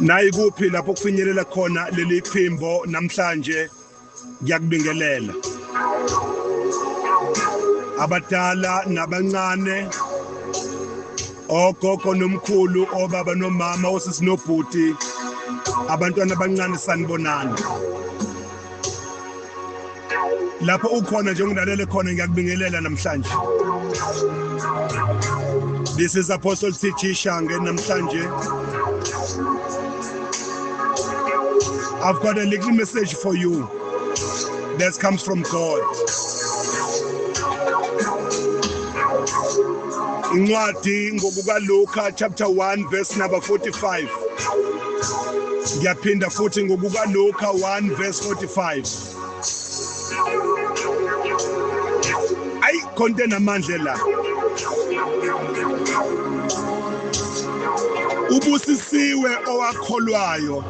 Nayikuphi lapho kufinyelela khona leli phimbo namhlanje, ngiyakubingelela. Abadala nabancane, ogogo nomkhulu, obaba nomama, osisi nobhuti, abantwana abancane, sanibonani. Lapho ukhona nje ngilalele khona, ngiyakubingelela namhlanje. This is Apostle T.G. Shange namhlanje. I've got a little message for you that comes from God. Incwadi ngokuka Luka chapter 1 verse number 45. Ngiyaphinda futhi ngokuka Luka 1 verse 45. Ayi khonto namandla la. Ubusisiwe owakholwayo,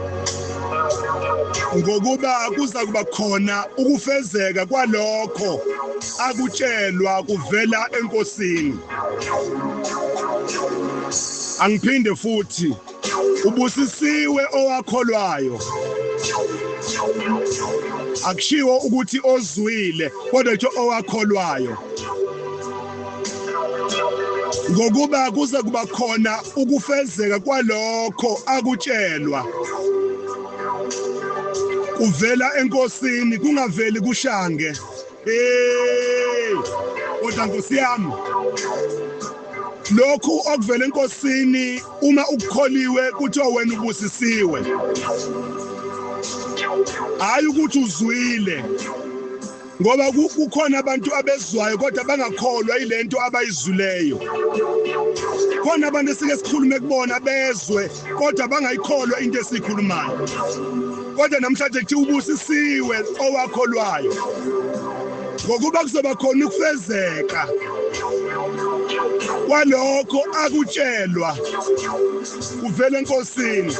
ngokuba kuza kuba khona ukufezeka kwalokho akutshelwa kuvela eNkosini. Angiphinde futhi, ubusisiwe owakholwayo. Akushiwo ukuthi ozwile, kodwa nje owakholwayo, ngokuba kuze kuba khona ukufezeka kwalokho akutshelwa kuvela eNkosini, kungaveli kuShange. Hey, kodwa Nkosi yami, lokhu okuvela eNkosini uma ukukholiwe kuthiwa wena ubusisiwe, hayi ukuthi uzwile, ngoba kukhona abantu abezwayo kodwa bangakholwa ilento abayizwileyo. Khona abantu esike sikhulume kubona bezwe kodwa bangayikholwa into esikhulumayo. Kodwa namhlanje kuthi ubusisiwe owakholwayo, ngokuba kuzoba khona ukufezeka kwalokho akutshelwa kuvela eNkosini.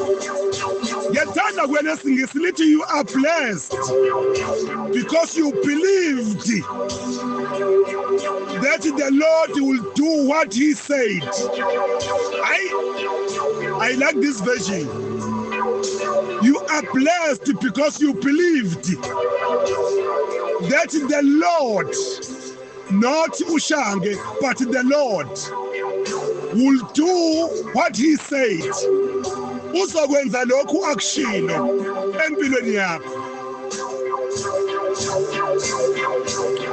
Ngiyathanda kwena esiNgisi lithi you are blessed because you believed that the Lord will do what he said. I like this version. You are blessed because you believed that the Lord, not uShange, but the Lord will do what he said. Uzokwenza lokhu akushilo empilweni yakho.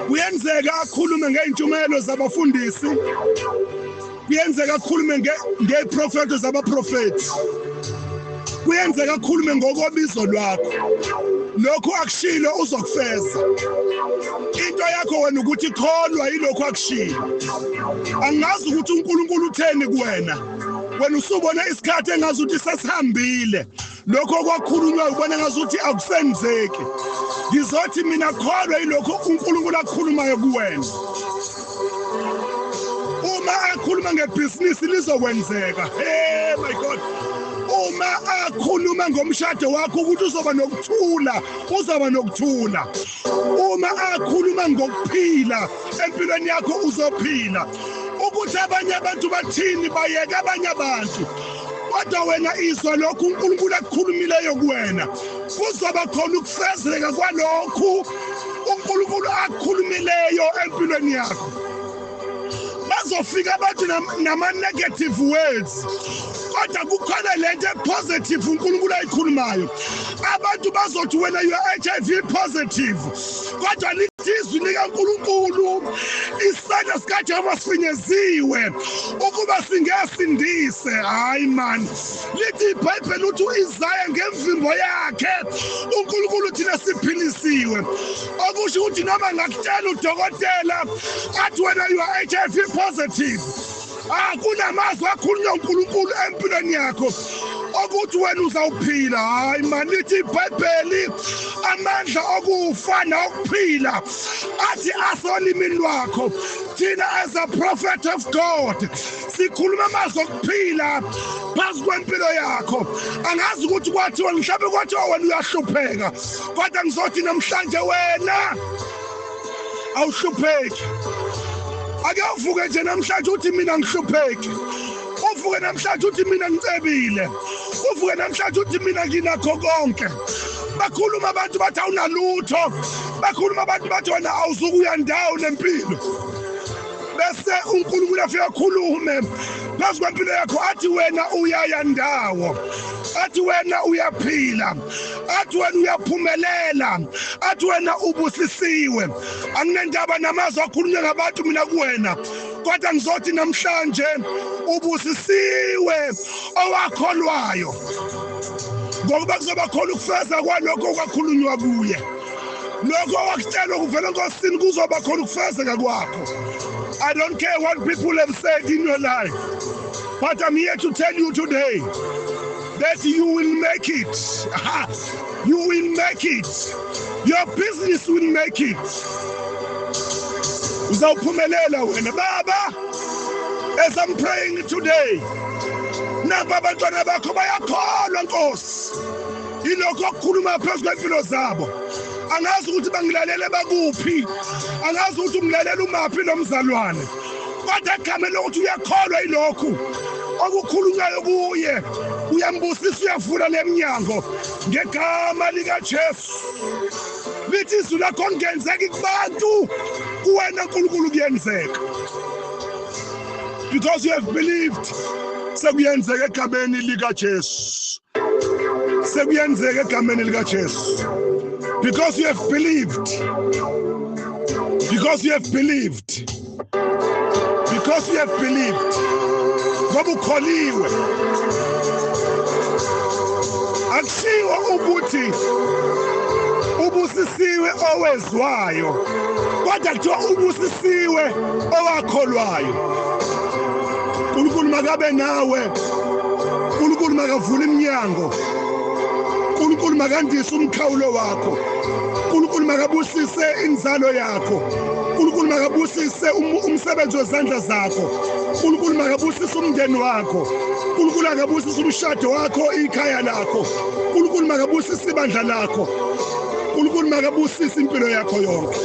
Kuyenzeka akhulume ngeintshumayelo zabafundisi, kuyenzeka akhulume ngeprofeto zabaprofeti, kuyenzeka akhulume ngokobizo lwakho. Lokhu akushilo uzokufeza. Into yakho wena ukuthi kholwa yilokhu akushilo. Angazi ukuthi uNkulunkulu utheni kuwena, wena usubona isikhathi engazi ukuthi sesihambile, lokho kwakhulunywa ubona ngazuthi akusenzeki. Ngizothi mina kholwa yilokho uNkulunkulu akukhulumayo kuwena. Uma akhuluma ngebhizinisi lizokwenzeka. Hey my God, uma akhuluma ngomshado wakho ukuthi uzoba nokuthula, uzoba nokuthula. Uma akhuluma ngokuphila empilweni yakho, uzophila. Ukuthi abanye abantu bathini, bayeke abanye abantu, kodwa wena izwa lokhu uNkulunkulu akukhulumileyo kuwena. Kuzoba khona ukufezeka kwalokhu uNkulunkulu akukhulumileyo empilweni yakho. Bazofika abantu nama-negative words, kodwa kukhona lento positive uNkulunkulu ayikhulumayo. Abantu bazothi wena you are HIV positive, kodwa lithi izwi likaNkulunkulu, isandla sikaJehova sifinyeziwe ukuba singesindise. Hayi man, lithi iBhayibheli uthi uIsaya ngemvimbo yakhe uNkulunkulu thina siphilisiwe. Okusho ukuthi noma ngakutshela udokotela athi wena you are HIV positive, kunamazwi akhulunywa uNkulunkulu empilweni yakho ukuthi wena uzawuphila. Hayi man, lithi iBhayibheli amandla okufa nokuphila athi asolimini lwakho. Thina as a prophet of God sikhuluma amazwi okuphila phezu kwempilo yakho. Angazi ukuthi kwathiwa mhlawumbe kwathiwa wena uyahlupheka, kodwa ngizothi namhlanje wena awuhlupheki. Ake uvuke nje namhlanje uthi mina ngihlupheki, uvuke namhlanje uthi mina ngicebile, Uvuke namhlanje uthi mina nginakho konke. Bakhuluma abantu bathi awunalutho, bakhuluma abantu bathi wena awuzukuya ndawo nempilo, bese uNkulunkulu afika akhulume phezu kwempilo yakho athi wena uyaya ndawo, athi wena uyaphila, athi wena uyaphumelela, athi wena ubusisiwe. Anginendaba namazwi akhulunywe ngabantu mina kuwena, kodwa ngizothi namhlanje ubusisiwe owakholwayo, ngokuba kuzoba khona ukufeza kwalokho okwakhulunywa kuye. Lokho owakutshelwa kuvela eNkosini kuzoba khona ukufezeka kwakho. I don't care what people have said in your life, but I'm here to tell you today that you will make it. You will make it. Your business will make it. Uzawuphumelela wena baba. As I'm praying today, naba abantwana bakho bayakholwa Nkosi yilokho okukhuluma phezu kwempilo zabo. Angazi ukuthi bangilalele bakuphi, angazi ukuthi ungilalela umaphi lo mzalwane, kodwa egameni lokuthi uyakholwa yilokhu okukhulunywayo kuye, uyambusisa, uyavula leminyango ngegama likaJesu. Lithi izwi lakho kungenzeki kubantu, kuwena uNkulunkulu kuyenzeka. Because you have believed, sekuyenzeka egameni likaJesu, sekuyenzeka egameni likaJesu. Because you have believed, because you have believed, because you have believed, ngoba ukholiwe. Akushiwo ukuthi ubusisiwe owezwayo, kodwa kuthiwa ubusisiwe owakholwayo. uNkulunkulu makabe nawe, uNkulunkulu makavule iminyango, uNkulunkulu makandise umkhawulo wakho, uNkulunkulu makabusise inzalo yakho, uNkulunkulu makabusise umsebenzi wezandla zakho, uNkulunkulu makabusise umndeni wakho, uNkulunkulu akabusise umshado wakho, ikhaya lakho, uNkulunkulu makabusise ibandla lakho, uNkulunkulu makabusise impilo yakho yonke.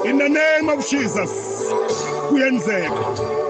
In the name of Jesus, kuyenzeka.